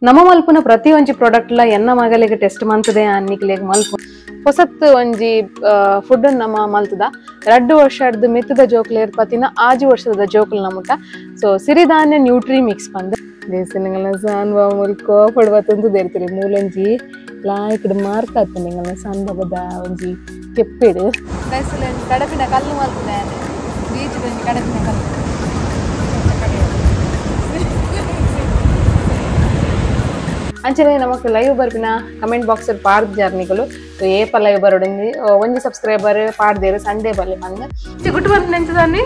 ನಮ್ಮ ಮಲ್ಪುನ ಪ್ರತಿ ಒಂಜಿ ಪ್ರಾಡಕ್ಟ್ ಲ ಎನ್ನ ಮಗಲಿಗೆ ಟೆಸ್ಟ್ ಮಂತದೆ ಅನ್ನಿಕ್ಲೆಗ್ ಮಲ್ಪು ಹೊಸತ್ತು ಒಂಜಿ ಫುಡ್ ನಮ್ಮ ಮಲ್ತದ 2 ವರ್ಷದ ಮಿತ್ತದ ಜೋಕ್ಲೇರ್ ಪತಿನ 6 ವರ್ಷದ ಜೋಕ್ಲ ನಮುಟ ಸೊ ಸಿರಿಧಾನ್ಯ ನ್ಯೂಟ್ರಿ ಮಿಕ್ಸ್ ಬಂದ ದೇಸನಗಳ ಸಾನ್ವಾ ಮುಲ್ಕೋ ಪಡವತಂದು ದೇರ್ತಿರಿ ಮೂಲಂಜಿ ಲಾಯ್ಕಡ್ ಮಾರ್ಕ್ ಆತನಿಂಗಳ ಸಾನ್ಬಾಬದ ಒಂಜಿ ಕೆಪ್ಪಿಡು ಗೈಸಲೆ ಕಡಪಿನ ಕಲ್ಲು ಮಲ್ತದೆ ಬೀಚ್ ಒಂಜಿ ಕಡಪಿನ ಕಲ್ಲು ಅಂಚನೆ ನಮಕ್ ಲೈವ್ ಬರ್ಪಿನ ಕಮೆಂಟ್ ಬಾಕ್ಸ್ ಪಾಡ್ದ ಜಾರ್ನಿಗಳು ಏಪ ಲೈವ್ ಬರೋಡಿ ಒಂಜಿ ಸಬ್ಸ್ಕ್ರೈಬರ್ ಪಾಡ್ದೇರು ಸಂಡೇ ಬರ್ಲಿ ಬಂದು ಗುಟ್ಟು ಬಂದ ಎಂಚದಾನಿ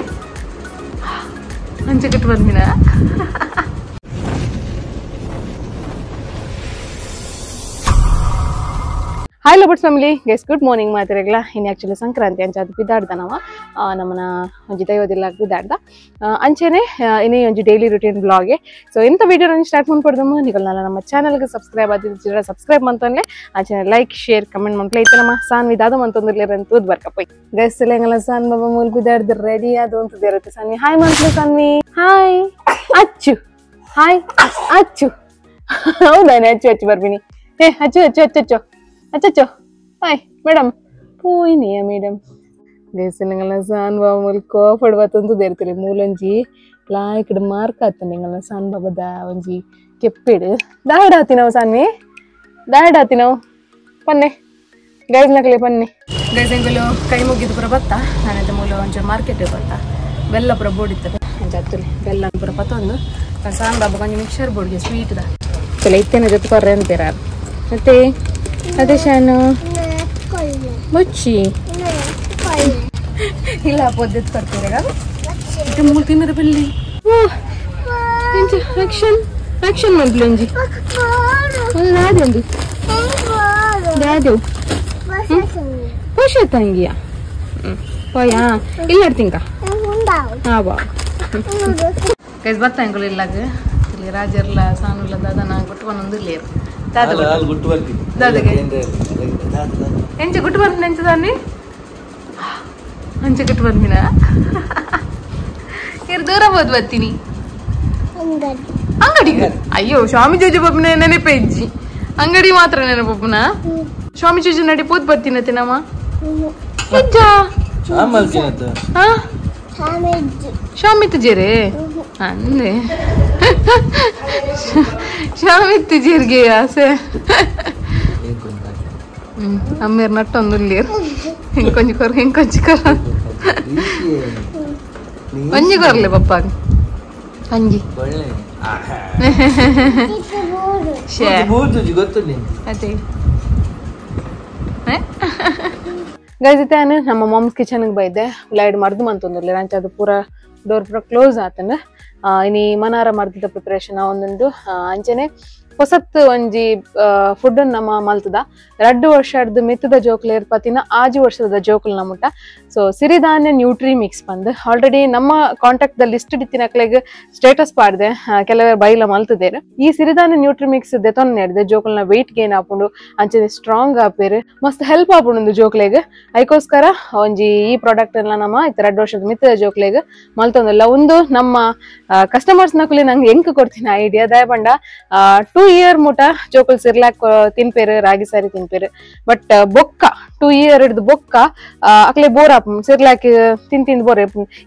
ಅಂಚೆ ಗುಟ್ಟು ಬಂದಿನ hi lovers family guys good morning ಮಾತಿರಗ್ಲ ಇನ್ನು ಆ್ಯಕ್ಚುಲಿ ಸಂಕ್ರಾಂತಿ ಅಂಚೆ ಅದು ಬಿದ್ದಾಡ್ದ ನಾವು ನಮ್ಮನ ಒಂಜಿ ದೈವದಿಲ್ಲ ಬಿದ್ದಾಡ್ದ ಅಂಚೆನೆ ಇನ್ನೇ ಒಂಜಿ ಡೈಲಿ ರುಟೀನ್ ಬ್ಲಾಗೆ ಸೊ ಎಂಥ ವೀಡಿಯೋ ನಾನು ಸ್ಟಾರ್ಟ್ ಮಾಡ್ಕೊಡ್ದಮ್ಮ ನಿಗಲ್ನಲ್ಲ ನಮ್ಮ ಚಾನಲ್ಗೆ ಸಬ್ಸ್ಕ್ರೈಬ್ ಆದಿದ್ರೆ ಸಬ್ಸ್ಕ್ರೈಬ್ ಅಂತಂದ್ರೆ ಅಂಚೆನೆ like share comment ಮಾಡ್ಲೇ ಐತೆ ನಮ್ಮ ಸಾನ್ವಿ ದಾದ ಅಂತಂದಿರ್ಲಿರಂತ ತೂದ್ ಬರ್ಕಪ್ಪ ಗೈಸ್ ಎಲ್ಲ ಸಾನ್ ಬಾಬಾ ಮೂಲ್ ಬಿದ್ದಾಡ್ದು ರೆಡಿ ಅದು ಅಂತ ಇರುತ್ತೆ ಸಾನ್ವಿ ಹಾಯ್ ಮಂತ್ಲು ಸಾನ್ವಿ ಹಾಯ್ ಅಚ್ಚು ಹಾಯ್ ಅಚ್ಚು ಹೌದಾನೆ ಅಚ್ಚು ಅಚ್ಚು ಬರ್ಬಿನಿ ಏ ಅಚ್ಚು ಅಚ್ಚು ಅಚ್ಚು ಅಚ್ಚು ಅಚ್ಚಚ್ಚೋ ಹಾಯ್ ಮೇಡಮ್ ಪೋಯಿನಿಯ ಮೇಡಮ್ ದೇಸನಗಳ ಸಾನ್ವಾ ಮುಲ್ಕೋ ಪಡವತಂದು ದೇರ್ತಿರಿ ಮೂಲಂಜಿ ಲಾಯ್ಕಡ್ ಮಾರ್ಕ್ ಆತನಿಂಗಳ ಸಾನ್ ಬಾಬದ ಒಂಜಿ ಕೆಪ್ಪಿಡು ದಾಡ್ ಆತಿನವು ಸಾನ್ವಿ ದಾಡ್ ಆತಿನವು ಪನ್ನೆ ಗೈಸ್ ನಕಲೆ ಪನ್ನೆ ಗೈಸ್ ಎಂಗುಲು ಕೈ ಮುಗಿದು ಪುರ ಬತ್ತ ನಾನೈತೆ ಮೂಲ ಒಂಚೂರು ಮಾರ್ಕೆಟ್ ಬತ್ತ ಬೆಲ್ಲ ಪುರ ಬೋಡಿತ್ತದೆ ಅಂಚ ಹತ್ತುಲಿ ಬೆಲ್ಲ ಪುರ ಪತ್ತೊಂದು ಸಾನ್ ಬಾಬಾ ಕೊಂಚ ಮಿಕ್ಸರ್ ಬೋರ್ಡ್ಗೆ ಸ್ವೀಟ್ the ಚಲ ಇತ್ತೇನೆ ಜೊತೆ ಕೊರ್ರೆ ಅಂತೀರ ಮತ್ತೆ ಅದೇ ಶಾನು ಮುಚ್ಚಿ ಇಲ್ಲ ಪೊದ್ದೆತ್ ಕೊಡ್ತೀರ ಮೂರು ತಿನ್ನರ ಬಲ್ಲಿ ಆಕ್ಷನ್ ಆಕ್ಷನ್ ಮಂತ್ಲಿ ಒಂಜಿ ದಾದೆ ಒಂದು ದಾದೆ ಪೋಷ ತಂಗಿಯ ಪೋಯಾ ಇಲ್ಲ ತಿಂಕ ಹಾ ಬಾ ಗೈಸ್ ಬತ್ತ ಅಂಕಲ್ ಇಲ್ಲಾಗ ಇಲ್ಲಿ ರಾಜರ್ಲ ಸಾನುಲ್ಲ ದಾದ ನಾ ಗುಟ್ಟು ಒಂದೊಂದು ಲೇರು ಎಂಚ ಗುಟ್ಟು ಬಂದ ಎಂಚದಾನಿ ಅಂಚೆ ಗುಟ್ಟು ಬಂದಿನ ಇರ್ ದೂರ ಹೋದ್ ಬರ್ತೀನಿ ಅಂಗಡಿಗೆ ಅಯ್ಯೋ ಸ್ವಾಮಿ ಜೋಜು ಬಬ್ಬನ ನೆನಪೆ ಇಜ್ಜಿ ಅಂಗಡಿ ಮಾತ್ರ ನೆನಪಪ್ಪನ ಸ್ವಾಮಿ ಜೋಜು ನಡಿ ಪೋದ್ ಬರ್ತೀನ ತಿನ್ನಮ್ಮ ಸ್ವಾಮಿ ತುಜೇರೆ ಅಂದೆ ಶಾಮಿತ್ತು ಜೀರಿಗೆ ಆಸೆ ಅಮ್ಮೇರ್ ನಟ್ಟೊಂದು ಹಿಂಕೊಂಜಿ ಕೊರ ಹಿಂಕೊಂಜಿ ಕೊರ ಒಂಜಿ ಕೊರ್ಲೆ ಪಪ್ಪ ಅಂಜಿ ಅದೇ ಗೈಸ್ ಇತ್ತೆ ನಮ್ಮ ಮಾಮ್ಸ್ ಕಿಚನ್ಗೆ ಬೈದೆ ಲೈಡ್ ಮರ್ದು ಮಂತೊಂದಿರ್ಲಿಲ್ಲ ಅಂಚೆ ಅದು ಪೂರ ಡೋರ್ ಪೂರ ಕ್ಲೋಸ್ ಆತನ ಇನಿ ಮನಾರ ಮರ್ದಿದ ಪ್ರಿಪರೇಷನ್ ಒಂದೊಂದು ಅಂಚೆನೆ ಹೊಸತ್ತು ಒಂಜಿ ಫುಡ್ ನಮ್ಮ ಮಲ್ತದ 2 ವರ್ಷದ ಮಿತ್ತದ ಜೋಕ್ಲೇರ್ ಪತಿನ 6 ವರ್ಷದ ಜೋಕ್ಲ ನಮುಟ ಸೊ ಸಿರಿಧಾನ್ಯ ನ್ಯೂಟ್ರಿ ಮಿಕ್ಸ್ ಬಂದು ಆಲ್ರೆಡಿ ನಮ್ಮ contact the list ಇತ್ತಿನಕ್ಲೆಗ್ status ಪಾಡ್ದೆ ಕೆಲವರು ಬೈಲ ಮಲ್ತದೇರು ಈ ಸಿರಿಧಾನ್ಯ ನ್ಯೂಟ್ರಿ ಮಿಕ್ಸ್ ದೆತೊನ್ ನೆಡ್ದೆ ಜೋಕ್ಲನ ವೆಯ್ಟ್ ಗೇನ್ ಆಪುಂಡು ಅಂಚೆನೆ ಸ್ಟ್ರಾಂಗ್ ಆಪೇರು ಮಸ್ತ್ ಹೆಲ್ಪ್ ಆಪುಂಡು ಜೋಕ್ಲೆಗ್ ಐಕೋಸ್ಕರ ಒಂಜಿ ಈ ಪ್ರಾಡಕ್ಟ್ ಎಲ್ಲ ನಮ್ಮ 2 ವರ್ಷದ ಮಿತ್ತದ ಜೋಕ್ಲೆಗ್ ಮಲ್ತೊಂದಿಲ್ಲ ಒಂದು ನಮ್ಮ ಕಸ್ಟಮರ್ಸ್ ನಕುಲಿ ನಂಗೆ ಎಂಕ್ ಕೊಡ್ತೀನಿ ಐಡಿಯಾ ದಯಪಂಡ 2 ಇಯರ್ ಮುಟ ಜೋಕುಲ್ ಸಿರ್ಲಾಕ್ ತಿನ್ಪೇರು ರಾಗಿ ಸಾರಿ ತಿನ್ಪೇರು ಬಟ್ ಬೊಕ್ಕ 2 ಇಯರ್ ಹಿಡ್ದು ಬೊಕ್ಕ ಅಕ್ಲೆ ಬೋರ್ ಆಪ್ ಸಿರ್ಲಾಕ್ ತಿನ್ ತಿಂದು ಬೋರ್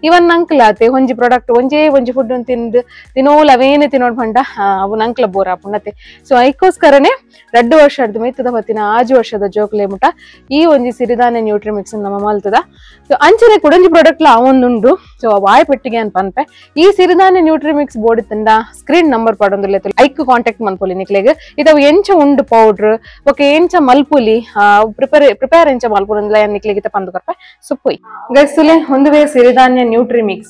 ಇವನ್ ನಂಕ್ಲ ಆತೆ ಒಂಜಿ ಪ್ರಾಡಕ್ಟ್ ಒಂಜೇ ಒಂಜಿ ಫುಡ್ ತಿಂದು ತಿನ್ನೋಲ್ ಅವೇನೆ ತಿನ್ನೋಡ್ ಪಂಡ ಅವು ನಂಕ್ಲ ಬೋರ್ ಆಪುಂಡತೆ ಸೊ ಐಕೋಸ್ಕರನೇ 2 ವರ್ಷದ ಮಿತ್ತದ ಹೊತ್ತಿನ 6 ವರ್ಷದ ಜೋಕ್ಲೆ ಮುಟ ಈ ಒಂಜಿ ಸಿರಿಧಾನ್ಯ ನ್ಯೂಟ್ರಿ ಮಿಕ್ಸ್ ನಮ್ಮ ಮಲ್ತದ ಸೊ ಅಂಚನೆ ಕುಡಂಜಿ ಪ್ರಾಡಕ್ಟ್ ಲ ಅವೊಂದುಂಡು ಸೊ ವಾಯ್ ಪೆಟ್ಟಿಗೆ ಅನ್ ಪನ್ಪೆ ಈ ಸಿರಿಧಾನ್ಯ Nutri mix board ತಂಡ ಸ್ಕ್ರೀನ್ ನಂಬರ್ ಪಡೊಂದುಲ್ಲೆ ಐಕ್ ಕಾಂಟ್ಯಾಕ್ಟ್ ಮನ್ಪೊಲಿ ನಿಕ್ಲೆಗ್ ಇದು ಎಂಚ ಉಂಡು ಪೌಡರ್ ಓಕೆ ಎಂಚ ಮಲ್ಪುಲಿ ಪ್ರಿಪೇರ್ ಪ್ರಿಪೇರ್ ಎಂಚ ಮಲ್ಪುಂಡ್ಲ ನಿಕ್ಲೆಗ್ ಪಂದು ಕೊರ್ಪೆ ಸೊ ಪೋಯ್ ಗೈಸ್ ಒಂದುವೇ ಸಿರಿಧಾನ್ಯ Nutri mix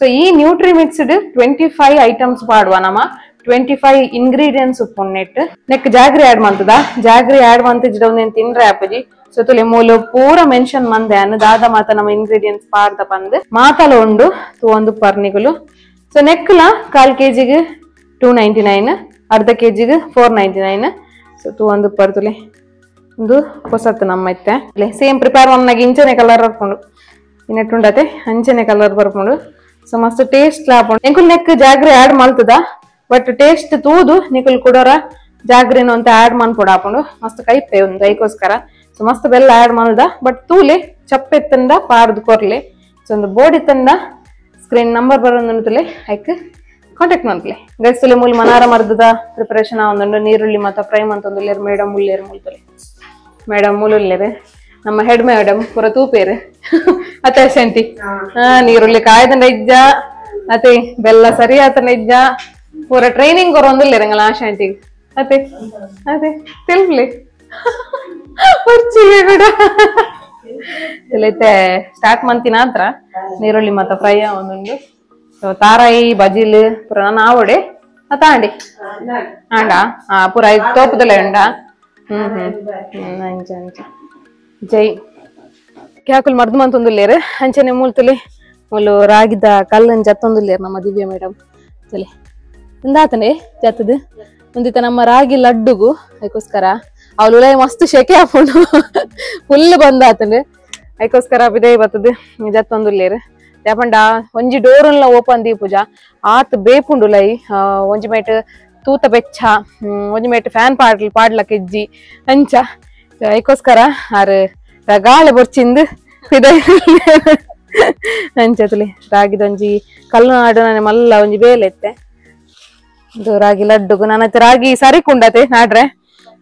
so ಈ Nutri mix 25 items ಪಾಡುವ ನಮ್ಮ 25 ಇಂಗ್ರೀಡಿಯೆಂಟ್ಸ್ ಉಪ್ಪುನ್ನೆಟ್ neck jaggery add ಮಂತದ jaggery add ಮಂತಿಜ್ಡ ಒಂದೇನು ತಿನ್ರೆ ಅಪ್ಪಜಿ ಸೊ ತುಲೆ ಮೂಲು ಪೂರ ಮೆನ್ಷನ್ ಮಂದೆ ಅನ್ನ ದಾದ ಮಾತ ನಮ್ಮ ಇಂಗ್ರೀಡಿಯೆಂಟ್ಸ್ ಪಾಡ್ದ ಪಂದ್ ಮಾತಲ ಉಂಡು ಒಂದು ಪರ್ನಿಗಳು ಸೊ ನೆಕ್ಲ 1/4 ಕೆಜಿಗೆ 299 ಅರ್ಧ ಕೆಜಿಗೆ 499 ಸೊ ತೂ ಒಂದು ಪರ್ತುಲೆ ಒಂದು ಹೊಸತ್ತು ನಮ್ಮ ಇತ್ತೆ ಸೇಮ್ ಪ್ರಿಪೇರ್ ಒನ್ನಾಗಿ ಇಂಚನೆ ಕಲರ್ ಬರ್ಕೊಂಡು ಇನ್ನೆಟ್ಟುಂಡತೆ ಅಂಚನೆ ಕಲರ್ ಬರ್ಕೊಂಡು ಸೊ ಮಸ್ತ್ ಟೇಸ್ಟ್ ಲಾಪುಂಡು ಎಂಕುಲ್ neck jaggery add ಮಲ್ತದ But taste ತೂದು ನಿಕುಲ್ ಕುಡೋರ ಜಾಗ್ರಿನ ಅಂತ ಆಡ್ ಮನ್ಪೊಡು ಆಪುಂಡು ಮಸ್ತ್ ಕೈಪೆ ಉಂದು ಐಕೋಸ್ಕರ. ಸೊ ಮಸ್ತ್ ಬೆಲ್ಲ ಆಡ್ ಮಲ್ದ ಬಟ್ ತೂಲೆ ಚಪ್ಪೆ ತಂದ ಪಾರ್ದು ಕೊರ್ಲೆ. ಸೊ ಒಂದು ಬೋಡಿ ತಂದ ಸ್ಕ್ರೀನ್ ನಂಬರ್ ಬರೋದು ಐಕ್ ಕಾಂಟ್ಯಾಕ್ಟ್ ಮನ್ಪಲೆ ಗೈಸ್. ತುಲೆ ಮೂಲ ಮನಾರ ಮರ್ದದ ಪ್ರಿಪರೇಷನ್ ಆವೊಂದುಂಡು. ನೀರುಳ್ಳಿ ಮಾತ ಫ್ರೈ ಮಂತೊಂದುಲ್ಲೆರ್ ಮೇಡಮ್ ಉಲ್ಲೇರು ಮುಲ್ತೊಲೆ ಮೇಡಮ್ ಮುಲುಲ್ಲೆರ್ ನಮ್ಮ ಹೆಡ್ ಮೇಡಮ್ ಪೂರ ತೂಪೇರು ಅತ್ತೆ ಶಂಟಿ. ನೀರುಳ್ಳಿ ಕಾಯ್ದಂಡ ಇಜ್ಜ ಅತೆ ಬೆಲ್ಲ ಸರಿ ಆತನ ಇಜ್ಜ ಪೂರ ಟ್ರೈನಿಂಗ್ ಕೊರೊಂದುಲ್ಲೆರಂಗಲ ಆಶಾಂಟಿ ಅತೆ ಅತೆ ತೆಲ್ಪ್ಲೆ ಪರ್ಚಿಗೆ ಕೂಡ ಇಲ್ಲೈತೆ ಸ್ಟಾರ್ಟ್ ಮಂತಿನ ಹತ್ರ ನೀರುಳ್ಳಿ ಮಾತ ಫ್ರೈ ಆವೊಂದುಂಡು. ಸೊ ತಾರಾಯಿ ಬಜಿಲ್ ಪೂರ ನಾನು ಆವಡೆ ಅತ್ತ ಆಂಡಿ ಆಂಡ ಪೂರ ತೋಪದಲ್ಲ ಉಂಡ. ಹ್ಮ್ ಹ್ಮ್ ಹ್ಮ್ ಅಂಚ ಅಂಚ ಜೈ ಕ್ಯಾಕುಲ್ ಮರ್ದು ಮಂತೊಂದುಲ್ಲೇರು ಅಂಚನೆ ಮೂಲ್ತುಲಿ ಮೂಲು ರಾಗಿದ ಕಲ್ಲನ್ ಜತ್ತೊಂದುಲ್ಲೇರು ನಮ್ಮ ದಿವ್ಯ ಮೇಡಮ್ ತುಲೆ ಒಂದಾತನೆ ಜತ್ತದು ಒಂದಿತ್ತ ನಮ್ಮ ರಾಗಿ ಲಡ್ಡುಗು ಅದಕ್ಕೋಸ್ಕರ ಅವಳು ಮಸ್ತ್ ಶೆಕೆ ಹಾಕೊಂಡು ಫುಲ್ ಬಂದಾತಂಡು ಅದಕ್ಕೋಸ್ಕರ ಬಿದೇ ಬರ್ತದೆ ಜತ್ತೊಂದುಲ್ಲೇರು. ಯಾಪಂಡ ಒಂಜಿ ಡೋರುನ್ಲ ಓಪನ್ ದೀಪುಜ ಆತ್ ಬೇಪುಂಡು ಲೈ ಒಂಜಿ ಮೇಟ್ ತೂತ ಬೆಚ್ಚ ಒಂಜಿ ಮೇಟ್ ಫ್ಯಾನ್ ಪಾಡ್ಲ ಪಾಡ್ಲಕ್ ಇಜ್ಜಿ ಅಂಚ ಅದಕ್ಕೋಸ್ಕರ ಆರು ಗಾಳಿ ಬೊರ್ಚಿಂದು ಅಂಚತಲಿ ರಾಗಿದೊಂಜಿ ಕಲ್ನಾಡು ನಾನು ಮಲ್ಲ ಒಂಜಿ ಬೇಲೆ ಇತ್ತೆ ಇದು ರಾಗಿ ಲಡ್ಡುಗು. ನಾನು ರಾಗಿ ಸರಿಕ್ ಉಂಡತೆ ನಾಡ್ರೆ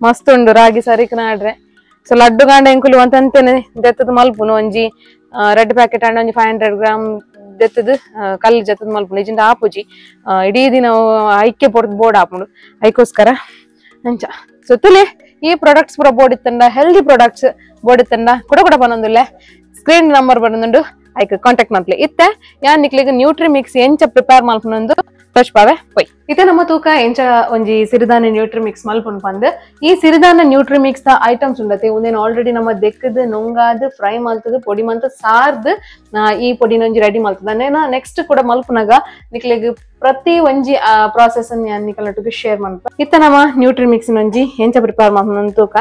ಮಸ್ತ್ ಉಂಡು ರಾಗಿ ಸರಿಕ್ ನಾಡ್ರೆ. ಸೊ ಲಡ್ಡು ಗಾಂಡ ಎಂಕುಲು ಅಂತಂತೇನೆ ದೆತ್ತದ ಮಲ್ಪುನು ಒಂಜಿ ರೆಡ್ ಪ್ಯಾಕೆಟ್ ಅಂಡ ಒಂಜಿ 500 ಗ್ರಾಮ್ ದೆತ್ತದ ಕಲ್ಲು ಜತ್ತದ ಮಲ್ಪುನು ಇಜಿಂದ ಆಪುಜಿ ಇಡೀ ದಿನ ಐಕ್ಯ ಪೊರ್ದು ಬೋರ್ಡ್ ಆಪುಂಡು ಐಕೋಸ್ಕರ ಅಂಚ. ಸೊ ತುಲೆ ಈ ಪ್ರಾಡಕ್ಟ್ಸ್ ಪೂರ ಬೋರ್ಡ್ ಇತ್ತಂಡ healthy products board ಇತ್ತಂಡ ಕೂಡ ಕೂಡ ಬನ್ನೊಂದುಲ್ಲೆ ಸ್ಕ್ರೀನ್ ನಂಬರ್ ಬನ್ನೊಂದುಂಡು ಐಕ್ ಕಾಂಟ್ಯಾಕ್ಟ್ ಮಲ್ಪಲೆ. ಇತ್ತೆ ಯಾನ್ ನಿಕ್ಲೆಗ್ ನ್ಯೂಟ್ರಿ ಮಿಕ್ಸ್ ಎಂಚ ಪ್ರಿಪೇರ್ ಮಲ್ಪುನೊಂದು ತೋಚ್ಪಾವೆ ಪೊಯ್. ಇತ್ತೆ ನಮ್ಮ ತೂಕ ಎಂಚ ಒಂಜಿ ಸಿರಿಧಾನ್ಯ ನ್ಯೂಟ್ರಿ ಮಿಕ್ಸ್ ಮಲ್ಪುನು ಪಂದ್. ಈ ಸಿರಿಧಾನ್ಯ Nutri mix the items ಉಂಡತೆ ಉಂದೇನು already ನಮ್ಮ ದೆಕ್ಕದ್ ನುಂಗಾದ್ ಫ್ರೈ ಮಲ್ತದ್ ಪೊಡಿ ಮಲ್ತ ಸಾರ್ದ್ ಈ ಪೊಡಿನ ಒಂಜಿ ರೆಡಿ ಮಲ್ತದ. ನೆಕ್ಸ್ಟ್ ಕೂಡ ಮಲ್ಪುನಗ ನಿಕ್ಲೆಗ್ ಪ್ರತಿ ಒಂಜಿ ಪ್ರಾಸೆಸ್ ಅನ್ನು ನಿಕಲೊಟ್ಟಿಗೆ ಶೇರ್ ಮಲ್ಪ. ಇತ್ತ ನಮ್ಮ ನ್ಯೂಟ್ರಿ ಮಿಕ್ಸ್ ಒಂಜಿ ಎಂಚ ಪ್ರಿಪೇರ್ ಮಲ್ಪುನ ತೂಕ.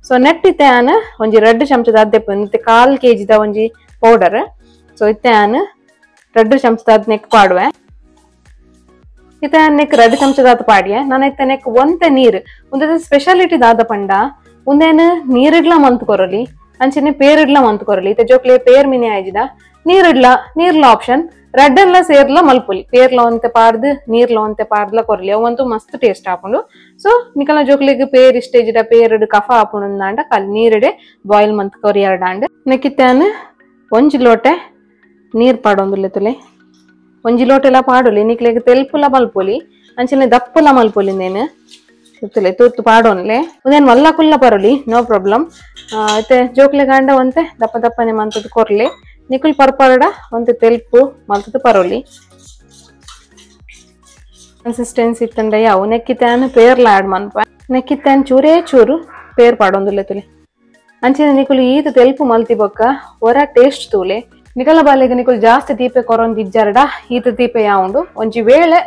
ಸೊ ನೆಟ್ ಇತ್ತೆ ಆನ್ ಒಂಜಿ 2 ಚಮಚದ ಅದ್ದೆಪ್ಪು ಇತ್ತೆ 1/4 ಕೆಜಿದ ಒಂಜಿ ಪೌಡರ್. ಸೊ ಇತ್ತೆ ಆನ್ 2 ಚಮಚದ ನೆಕ್ ಪಾಡುವೆ. ಇತ್ತ ನೆಕ್ 2 ಚಮಚದಾತ ಪಾಡಿಯ ನಾನು ಇತ್ತ ನೆಕ್ ಒಂತೆ ನೀರು ಒಂದೇ ಸ್ಪೆಷಾಲಿಟಿ ದಾದ ಪಂಡ ಒಂದೇನು ನೀರಿಡ್ಲ ಮಂತ್ ಕೊರಲಿ ಅಂಚನೆ ಪೇರಿಡ್ಲ ಮಂತ್ ಕೊರಲಿ. ಇತ್ತ ಜೋಕ್ಲೆ ಪೇರ್ ಮಿನಿ ಆಯ್ಜಿದ ನೀರಿಡ್ಲ ನೀರ್ಲ ಆಪ್ಷನ್ ರಡ್ಡನ್ಲ ಸೇರ್ಲ ಮಲ್ಪುಲಿ ಪೇರ್ಲ ಒಂತೆ ಪಾರ್ದು ನೀರ್ಲ ಒಂತೆ ಪಾರ್ದ್ಲ ಕೊರಲಿ ಅವಂತೂ ಮಸ್ತ್ ಟೇಸ್ಟ್ ಆಪುಂಡು. ಸೊ ನಿಕಲ ಜೋಕ್ಲೆಗ್ ಪೇರ್ ಇಷ್ಟೇಜಿಡ ಪೇರಿಡ್ ಕಫ ಆಪುಂಡು ಅಂಡ ಕಲ್ ನೀರಿಡೆ ಬಾಯ್ಲ್ ಮಂತ್ ಕೊರಿ ಎರಡಾಂಡ್. ನೆಕ್ಕಿತ್ತಾನ ಒಂಜಿ ಲೋಟೆ ನೀರ್ ಪಾಡೊಂದುಲ್ಲೆ ತುಲೆ ಒಂಜಿ ಲೋಟೆಲ ಪಾಡೊಲಿ ನಿಕ್ಲೆಗ್ ತೆಲ್ಪುಲ ಮಲ್ಪೊಲಿ ಅಂಚನೆ ದಪ್ಪುಲ ಮಲ್ಪೊಲಿ ನೇನು ತುಲೆ ತೂತು ಪಾಡೊನ್ಲೆ ಒಂದೇನು ಮಲ್ಲ ಕುಲ್ಲ ಪರೊಲಿ ನೋ ಪ್ರಾಬ್ಲಮ್. ಇತ್ತೆ ಜೋಕ್ಲೆ ಗಾಂಡ ಒಂತೆ ದಪ್ಪ ದಪ್ಪನೆ ಮಂತದ್ ಕೊರ್ಲೆ ನಿಕುಲ್ ಪರ್ಪರಡ ಒಂತೆ ತೆಲ್ಪು ಮಲ್ತದ್ ಪರೊಲಿ. ಕನ್ಸಿಸ್ಟೆನ್ಸಿ ಇತ್ತಂಡ ಯಾವು ನೆಕ್ಕಿತ್ತಾನ ಪೇರ್ಲ ಆಡ್ ಮನ್ಪ ನೆಕ್ಕಿತ್ತಾನ ಚೂರೇ ಚೂರು ಪೇರ್ ಪಾಡೊಂದುಲ್ಲೆ ತುಲೆ ಅಂಚನೆ ನಿಕುಲು ಈತ ತೆಲ್ಪು ಮಲ್ತಿ ಬೊಕ್ಕ ಒರ ಟೇಸ್ಟ್ ತೂಲೆ. ನಿಕಲ ಬಾಲೆಗ್ ನಿಕುಲು ಜಾಸ್ತಿ ದೀಪೆ ಕೊರೊಂದು ಇಜ್ಜಾರಡ ಈತ ದೀಪೆ ಯಾವುಂಡು ಒಂಜಿ ವೇಳೆ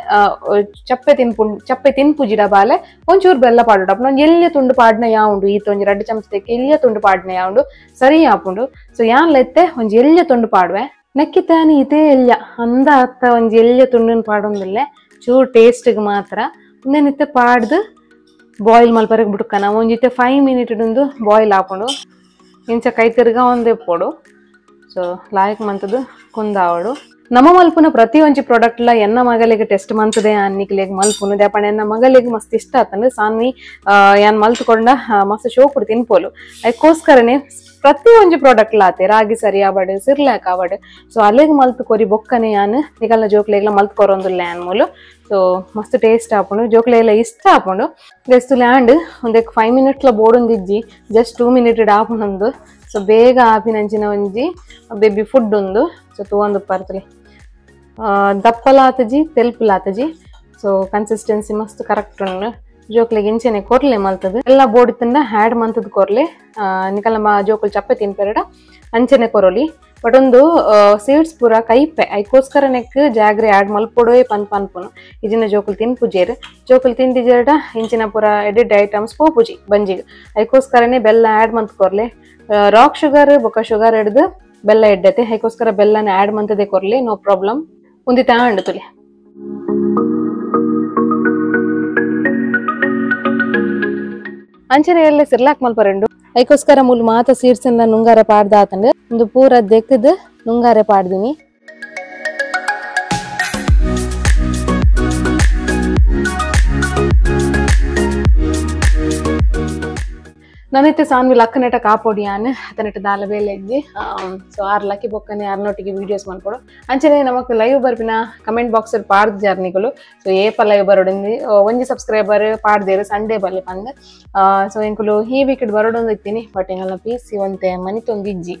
ಚಪ್ಪೆ ತಿನ್ಪು ಚಪ್ಪೆ ತಿನ್ಪುಜಿಡ ಬಾಲೆ ಒಂಚೂರು ಬೆಲ್ಲ ಪಾಡುಡ ಒಂಜಿ ಎಲ್ಲಿಯ ತುಂಡು ಪಾಡ್ನ ಯಾವುಂಡು ಈತ ಒಂಜಿ 2 ಚಮಚ ಎಲ್ಲಿಯ ತುಂಡು ಪಾಡ್ನ ಯಾವುಂಡು ಸರಿ ಆಪುಂಡು. ಸೊ ಯಾನ್ ಲೆತ್ತೆ ಒಂಜಿ ಎಲ್ಲಿಯ ತುಂಡು ಪಾಡುವೆ ನೆಕ್ಕಿತ್ತಾನ ಇದೇ ಎಲ್ಯ ಅಂದ ಅತ್ತ ಒಂಜಿ ಎಲ್ಲಿಯ ತುಂಡುನ್ ಪಾಡೊಂದಿಲ್ಲೆ ಚೂರು ಟೇಸ್ಟ್ಗೆ ಮಾತ್ರ ಒಂದೇನಿತ್ತೆ ಪಾಡ್ದು ಬಾಯ್ಲ್ ಮಲ್ಪರೆಗ್ ಬಿಡುಕನ ಒಂಜಿತ್ತೆ 5 ಮಿನಿಟ್ ಉಂದು ಬಾಯ್ಲ್ ಆಪುಂಡು ಇಂಚ ಕೈ ತಿರ್ಗ ಒಂದೇ ಪೋಡು. ಸೊ ಲಾಯಕ್ ಮಂತದ್ದು ಕುಂದಾವಡು. ನಮ್ಮ ಮಲ್ಪುನ ಪ್ರತಿ ಒಂಜಿ ಪ್ರಾಡಕ್ಟ್ ಲ ಎನ್ನ ಮಗಲಿಗೆ ಟೆಸ್ಟ್ ಮಂತದೆ ಅನ್ನಿಕ್ಲೆಗ್ ಮಲ್ಪುನು ದ್ಯಾಪಂಡ ಎನ್ನ ಮಗಲಿಗೆ ಮಸ್ತ್ ಇಷ್ಟ ಆತಂದ್ರೆ ಸಾನ್ವಿ ಯಾನ್ ಮಲ್ತುಕೊಂಡ ಮಸ್ತ್ ಶೋಕುಡು ತಿನ್ಪೋಲು ಅದಕ್ಕೋಸ್ಕರನೇ ಪ್ರತಿ ಒಂಜಿ ಪ್ರಾಡಕ್ಟ್ ಲಾತೆ ರಾಗಿ ಸರಿ ಆವಡ್ ಸಿರ್ಲಾಕ್ ಆವಡ್. ಸೊ ಅಲ್ಲಿಗೆ ಮಲ್ತು ಕೊರಿ ಬೊಕ್ಕನೆ ಯಾನ್ ನಿಕಲ್ನ ಜೋಕ್ಲೆಗ್ಲ ಮಲ್ತು ಕೊರೊಂದುಲ್ಲ ಯಾನ್ ಮೂಲು. ಸೊ ಮಸ್ತ್ ಟೇಸ್ಟ್ ಆಪುಂಡು ಜೋಕ್ಲೆಲ್ಲ ಇಷ್ಟ ಆಪುಂಡು. ಜಸ್ಟ್ ಲ್ಯಾಂಡ್ ಒಂದಕ್ಕೆ 5 ಮಿನಿಟ್ಲ ಬೋಡೊಂದಿಜ್ಜಿ ಜಸ್ಟ್ 2 ಮಿನಿಟ್ ಆಪುಂಡು. ಸೊ ಬೇಗ ಆಪಿನಂಚಿನ ಒಂಜಿ ಬೇಬಿ ಫುಡ್ ಉಂದು. ಸೊ ತೂವೊಂದು ಪರ್ತಲೆ ದಪ್ಪಲಾತಜಿ ತೆಲ್ಪುಲಾತಜಿ. ಸೊ ಕನ್ಸಿಸ್ಟೆನ್ಸಿ ಮಸ್ತ್ ಕರೆಕ್ಟ್ ಉಂಡು ಜೋಕ್ಲೆಗ್ ಇಂಚೆನೆ ಕೊರ್ಲೆ ಮಲ್ತದ ಎಲ್ಲ ಬೋಡಿ ತಂಡ ಹ್ಯಾಡ್ ಮಂತದ ಕೊರ್ಲೆ ನಿಕಲ ಜೋಕುಲು ಚಪ್ಪೆ ತಿನ್ಪೆರಡ ಅಂಚೆನೆ ಕೊರೊಲಿ. ಬಟ್ ಒಂದು ಸೀಡ್ಸ್ ಪೂರ ಕೈಪೆ ಐಕೋಸ್ಕರ ನೆಕ್ ಜಾಗ್ರೆ ಆಡ್ ಮಲ್ಪೊಡೋಯ್ ಪನ್ ಪನ್ಪುನು ಇಜಿನ ಜೋಕುಲು ತಿನ್ಪುಜೇರು ಜೋಕುಲು ತಿಂದಿಜೇರಡ ಇಂಚಿನ ಪೂರ ಎಡಿಡ್ ಐಟಮ್ಸ್ ಪೋಪುಜಿ ಬಂಜಿಗ್ ಐಕೋಸ್ಕರನೇ ಬೆಲ್ಲ ಆಡ್ ಮಂತ್ ಕೊರ್ಲೆ. ರಾಕ್ ಶುಗರ್ ಬೊಕ್ಕ ಶುಗರ್ ಹಿಡ್ದು ಬೆಲ್ಲ ಎಡ್ಡತೆ ಐಕೋಸ್ಕರ ಬೆಲ್ಲನ ಆಡ್ ಮಂತದೆ ಕೊರ್ಲೆ ನೋ ಪ್ರಾಬ್ಲಮ್. ಒಂದಿ ತಾಂಡು ತುಲೆ. ಅಂಚನೆ ಎಲ್ಲ ಸಿರ್ಲಾಕ್ ಮಲ್ಪರೆಂಡು ಐಕೋಸ್ಕರ ಮೂಲು ಮಾತ ಸೀಡ್ಸ್ ಎಲ್ಲ ನುಂಗಾರೆ ಪಾಡ್ದ ಆತಂಡು ಒಂದು ಪೂರ ದೆಕ್ಕದು ನುಂಗಾರೆ ಪಾಡ್ದಿನಿ ನಾನೈತೆ ಸಾನ್ವಿ ಲಕ್ಕನೆಟ ಕಾಪೊಡಿಯಾನ್ ಅತನೆಟ ದಾಲ ಬೇಲೆ ಇಜ್ಜಿ ಸೊ ಆರು ಲಕ್ಕಿ ಬೊಕ್ಕನೆ ಆರ್ನೊಟ್ಟಿಗೆ ವೀಡಿಯೋಸ್ ಮನ್ಪೊಡು ಅಂಚನೆ ನಮಕ್ ಲೈವ್ ಬರ್ಪಿನ ಕಮೆಂಟ್ ಬಾಕ್ಸ್ ಪಾಡ್ದು ಜಾರ್ನಿಗಳು ಸೊ ಏಪ ಲೈವ್ ಬರೋಡಿಂದಿ ಒಂಜಿ ಸಬ್ಸ್ಕ್ರೈಬರ್ ಪಾಡ್ದೇರು ಸಂಡೇ ಬರ್ಲಿ ಪಂದ್ ಸೊ ಎಂಕುಲು ಈ ವೀಕ್ ಬರೋಡೊಂದು ಇತ್ತೀನಿ ಬಟ್ ಎಂಗಲ್ನ ಪಿ ಸಿ ಒಂತೆ ಮನಿ ತೊಂದಿಜ್ಜಿ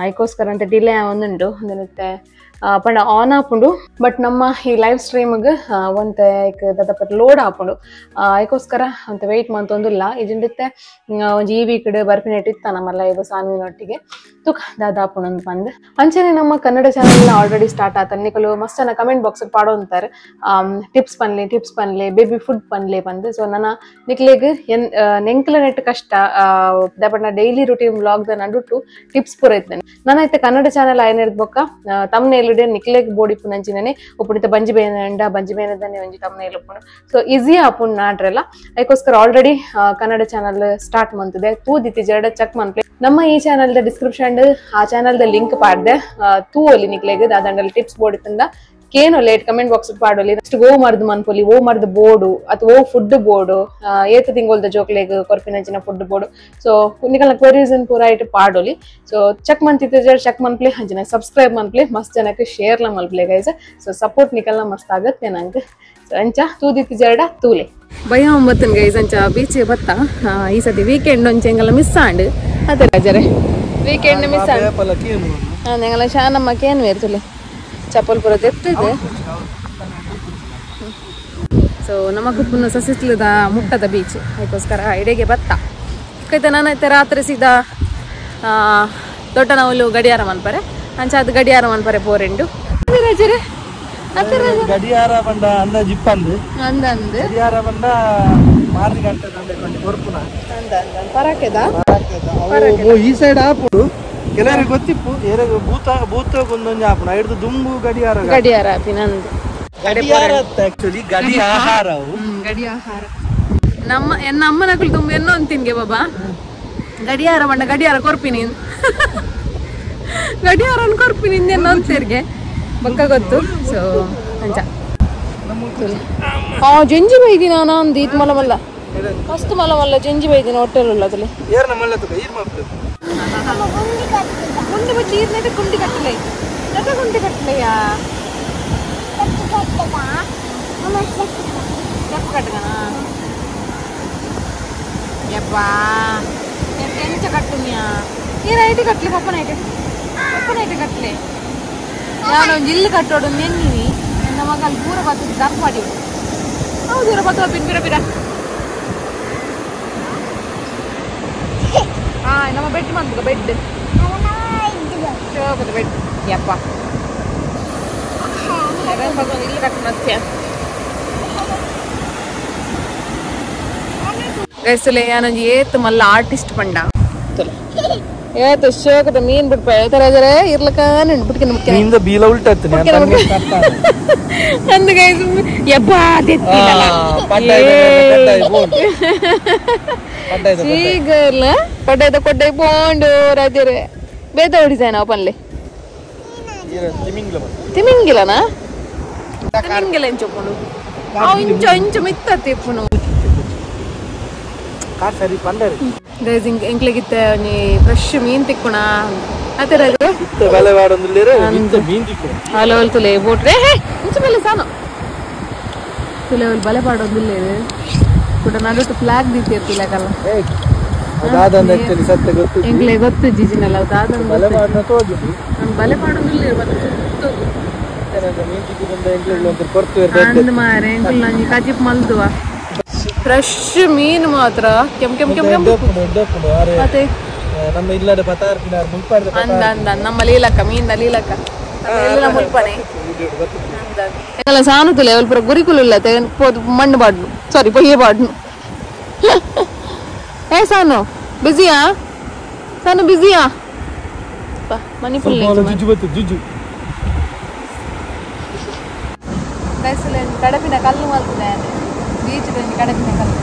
ಐಕೋಸ್ಕರ ಅಂತ ಡಿಲೇ ಒಂದುಂಡು ಒಂದನತ್ತೆ ಪಂಡ ಆನ್ ಆಪುಂಡು ಬಟ್ ನಮ್ಮ ಈ ಲೈವ್ ಸ್ಟ್ರೀಮ್ಗೆ ಒಂತೆ ಐಕ್ ದದಪಟ್ ಲೋಡ್ ಆಪುಂಡು ಐಕೋಸ್ಕರ ಅಂತ ವೆಯ್ಟ್ ಮಂತೊಂದಿಲ್ಲ ಇಜಿಂಡಿತ್ತೆ ಒಂಜಿ ಈ ವೀಕ್ ಬರ್ಪಿನೆಟ್ ಇತ್ತ ನಮ್ಮ ಲೈವ್ ಸಾನ್ವಿನೊಟ್ಟಿಗೆ ತುಕ್ ದಾದಾಪುಂಡು ಅಂತ ಬಂದು ಅಂಚನೆ ನಮ್ಮ ಕನ್ನಡ channel already start ಆತ ನಿಕಲು ಮಸ್ತ್ ಜನ ಕಮೆಂಟ್ ಬಾಕ್ಸ್ ಪಾಡೋಂತಾರೆ ಟಿಪ್ಸ್ ಪನ್ಲೆ ಟಿಪ್ಸ್ ಪನ್ಲೆ ಬೇಬಿ ಫುಡ್ ಪನ್ಲೆ ಬಂದು ಸೊ ನನ್ನ ನಿಕ್ಲೆಗ್ ಎನ್ ನೆಂಕಲ ನೆಟ್ ಕಷ್ಟ ದಪಟ್ನ daily routine vlog the ನಡುಟು ಟಿಪ್ಸ್ ಪೂರ ಇತ್ತೇನೆ ನಾನೈತೆ ಕನ್ನಡ ಚಾನಲ್ ಆಯ್ನ ಬೊಕ್ಕ ತಮ್ನೇಲ್ ನಿಕ್ಲೆಗ್ ಬೋಡಿ ಪುನಂಚಿನೇ ಉಪ್ಪುಣಿತ ಬಂಜಿ ಬೇನಂಡ ಬಂಜಿ ಬೇನದನ್ನೇ ಒಂಜಿ ತಮ್ನೇಲ್ ಉಪ್ಪುಂಡು ಸೊ ಈಸಿ ಆಪುಂಡು ನಾಡ್ರೆಲ್ಲ ಅದಕ್ಕೋಸ್ಕರ already Kannada channel start ಮಂತಿದೆ ತೂದಿತ್ತಿ ಜರಡ ಚೆಕ್ ಮನ್ಪ್ಲೆ ನಮ್ಮ ಈ channel the description ಆ channel the link ಪಾಡ್ದೆ ತೂ ಒಲಿ ನಿಕ್ಲೆಗ್ ದಾದಂಡಲ್ ಟಿಪ್ಸ್ ಬೋರ್ಡ್ ತಂದ ಕೇನೋ late comment box ಪಾಡೋಲಿ next ಓ ಮರ್ದ್ ಮನ್ಪೊಲಿ ಓ ಮರ್ದ್ ಬೋರ್ಡು ಅಥವಾ ಓ ಫುಡ್ ಬೋರ್ಡು ಏತ ತಿಂಗೋಲ್ದ ಜೋಕ್ಲೆಗ್ ಕೊರ್ಪಿನಂಚಿನ food board so ನಿಕಲ್ನ queries ಪೂರ ಇಟ್ಟು ಪಾಡೋಲಿ ಸೊ ಚೆಕ್ ಮಂತಿದ್ದೆ ಚೆಕ್ ಮನ್ಪ್ಲೆ ಅಂಚಿನ ಸಬ್ಸ್ಕ್ರೈಬ್ ಮನ್ಪ್ಲೆ ಮಸ್ತ್ ಜನಕ್ಕೆ ಶೇರ್ಲ ಮಲ್ಪ್ಲೆ guys so support ನಿಕಲ್ನ ಮಸ್ತ್ ಆಗತ್ತೆ ನಂಗೆ ಸೊ ಅಂಚ ತೂದಿತ್ತಿ ಜರಡ ತೂಲೆ ಭಯ ಒಂಬತ್ತನ್ ಗೈಸ್ ಅಂಚ ಬೀಚ್ ಬತ್ತ ಈ ಸತಿ ವೀಕೆಂಡ್ ಒಂಚ ಎಂಗಲ ಮಿಸ್ ಆಂಡ್ ಅದೇ ರಾಜರೇ ವೀಕೆಂಡ್ ಮಿಸ್ ಆಂಡ್ ಎಂಗಲ ಶಾನಮ್ಮ ಕೇನು ಬೇರ್ತುಲೆ ಚಪ್ಪಲ್ ಪೂರ ತೆತ್ತಿದೆ ಸೊ ನಮಗ್ ಪುನಃ ಸಸಿಸ್ಲದ ಮುಟ್ಟದ ಬೀಚ್ ಅದಕ್ಕೋಸ್ಕರ ಇಡೆಗೆ ಬತ್ತ ಕೈತ ನಾನೈತೆ ರಾತ್ರಿ ಸೀದಾ ದೊಡ್ಡ ನಾವುಲು ಗಡಿಯಾರ ಮನ್ಪರೆ ಅಂಚ ಅದು ಗಡಿಯಾರ ಮನ್ಪರೆ ಪೋರೆಂಡು ರಾಜರೇ ಗಡಿಯಾರ ಬಂಡ ಅಂದಾಜು ಇಪ್ಪಂದು ಅಂದಂದು ಗಡಿಯಾರ ಬಂಡ ಮಾರ್ನಿ ಗಂಟೆ ದಂಡೆ ಕೊರ್ಪುನ ಅಂದ ಪರಾಕೆದ ಈ ಸೈಡ್ ಆಪುಡು ಕೆಲವರಿಗೆ ಗೊತ್ತಿಪ್ಪು ಏರೆಗ್ ಭೂತ ಭೂತ ಒಂದೊಂದು ಆಪುಣ ಹಿಡಿದು ದುಂಬು ಗಡಿಯಾರ ಗಡಿಯಾರ ಆಪಿನಂದು ಗಡಿಯಾರ ಆಕ್ಚುಲಿ ಗಡಿ ಆಹಾರವು ಗಡಿ ಆಹಾರ ನಮ್ಮ ಎನ್ನ ಅಮ್ಮನಕುಲು ತುಂಬ ಎನ್ನೋ ಅಂತಿನ್ಗೆ ಬಾಬಾ ಗಡಿಯಾರ ಬಂಡ ಗಡಿಯಾರ ಕೊರ್ಪಿನಿ ಗಡಿಯಾರ ಕೊರ್ಪಿನಿ ಇನ್ನೇನು ಅಂತೇರ್ಗೆ ಬಕ್ಕ ಗೊತ್ತು ಸೊ ಅಂಚ ಆ ಜಂಜಿ ಬೈದಿನ ನಾನು ಈತ್ ಮಲ ಮಲ್ಲ ಮಸ್ತ್ ಮಲ ಮಲ್ಲ ಜಂಜಿ ಬೈದಿನ ಹೋಟೆಲ್ ಉಲ್ಲ ಅದಲ್ಲಿ ಗುಂಡಿ ಬಚ್ಚಿ ಈರ್ನೆಟ ಗುಂಡಿ ಕಟ್ಟಲೆ ನಟ ಗುಂಡಿ ಕಟ್ಟಲೆಯಾ ಸ್ಟೆಪ್ ಕಟ್ಟಗಣ ಯಪ್ಪಾ ಎಂಚ ಕಟ್ಟುನಿಯಾ ಈ ರೈಟ್ ಕಟ್ಲಿ ಪಪ್ಪ ನೈಟ್ ಪಪ್ಪ ನೈಟ್ ಕಟ್ಲೆ ನಾನು ಒಂಜಿ ಇಲ್ಲು ಕಟ್ಟೋಡು ನೆನ್ನಿನಿ ನನ್ನ ಮಗ ಅಲ್ಲಿ ಪೂರ ಬರ್ತದೆ ದಪ್ಪ ಮಾಡಿ ಹೌದು ಇರೋ ಬತ್ತವ ಬಿನ್ ಬಿರ ಬಿರ ಹಾ ನಮ್ಮ ಬೆಡ್ ಮಾಡ್ಬೇಕು ಬೆಡ್ ಬೆಡ್ ಯಪ್ಪ ಇಲ್ಲಿ ಕಟ್ಟು ಮತ್ತೆ ಗೈಸುಲೆ ಯಾನೊಂಜಿ ಏತ್ ಮಲ್ಲ ಆರ್ಟಿಸ್ಟ್ ಪಂಡ ಏತ್ ಶೋಕದ ಮೀನ್ ಬಿಡ್ಪ ಹೇಳ್ತಾರೆ ಇರ್ಲಕ್ಕ ಬಿಟ್ಕೊಂಡು ಮೀನ್ದ ಬೀಲ ಉಲ್ಟತ್ತು ಅಂದ ಗೈಸ್ ಯಬ್ಬಾ ದೆತ್ತಿಲ್ಲ ಸೀಗರ್ಲ ಪಡ್ಡೈದ ಕೊಡ್ಡೈ ಪೋಂಡು ರಾಜರೇ ಬೇದ ಡಿಸೈನ್ ಓಪನ್ಲಿ ತಿಮಿಂಗಿಲನಾ ತಿಮಿಂಗಿಲ ಎಂಚೊಪ್ಪುಂಡು ಅವು ಇಂಚ ಇಂಚ ಮಿತ್ತ ತಿಪ್ಪುನು ಸರಿ ಪಂಡರಿ ಗೈಸ್ ಎಂಕ್ಲೆಗಿತ್ತ ಒಂಜಿ ಫ್ರೆಶ್ ಮೀನ್ ತಿಕ್ಕುಣ ಅತರ ಇತ್ತ ಬಲೆ ವಾಡೊಂದುಲ್ಲೆರ್ ಇತ್ತ ಮೀನ್ ತಿಕ್ಕುಣ ಹಲೋ ತುಲೆ ಬೋಟ್ ರೇ ಹೇ ಇಂಚ ಮೇಲೆ ಸಾನು ತುಲೆ ಅವ್ಲು ಬಲೆ ಪಾಡೊಂದುಲ್ಲೆರ್ ಕುಡ ನಡುಟು ಫ್ಲಾಗ್ ದೀತಿರ್ತಿಲಕಲ್ಲ ದಾದಂದ ಆಕ್ಚುಲಿ ಸತ್ಯ ಗೊತ್ತು ಎಂಕ್ಲೆ ಗೊತ್ತು ಜಿಜಿನಲ್ಲ ದಾದಂದ ಬಲೆ ಪಾಡ್ನ ತೋಜುಂಡು ನಾನು ಬಲೆ ಪಾಡೊಂದುಲ್ಲೆರ್ ಬತ್ತ ಸುತ್ತೊಗು ಮೀನ್ ತಿಕ್ಕುದಂದ ಎಂಕ್ಲೆಗ್ ಒಂತರ ಕೊರ್ತು ಅಂದ್ ಮಾರೆ ಎಂಕುಲು ನಂಜಿ ಕಜಿಪ್ ಮಲ್ದುವ ಫ್ರೆಶ್ ಮೀನ್ ಮಾತ್ರ ಕೆಂ ಕೆಂ ಕೆಂ ಕೆಂ ಮತ್ತೆ ನಮ್ಮ ಇಲ್ಲದ ಪತಾರ್ಪಿನಾರ್ ಮುಲ್ಪಾರ್ದ ಅಂದ ಅಂದ ನಮ್ಮ ಲೀಲಕ್ಕ ಮೀನ್ ಲೀಲಕ್ಕ ಎಲ್ಲ ಮುಲ್ಪನೆ ಎಂಗಲ ಸಾನುತುಲೆ ಅವಲ್ ಪೂರ ಗುರಿಕುಲು ಇಲ್ಲ ಪೋದು ಮಣ್ಣು ಬಾಡ್ನು ಸಾರಿ ಪೊಯ್ಯೆ ಬಾಡ್ನು ಏ ಸಾನು ಬಿಸಿಯಾ ಸಾನು ಬಿಸಿಯಾ ಮನಿ ಫುಲ್ ಜುಜು ಬತ್ತು ಜುಜು ಕಡಪಿನ ಕಲ್ಲು ಮಲ್ತದೆ ಬೀಚ್ ಕಡಪಿನ ಕಲ್ಲು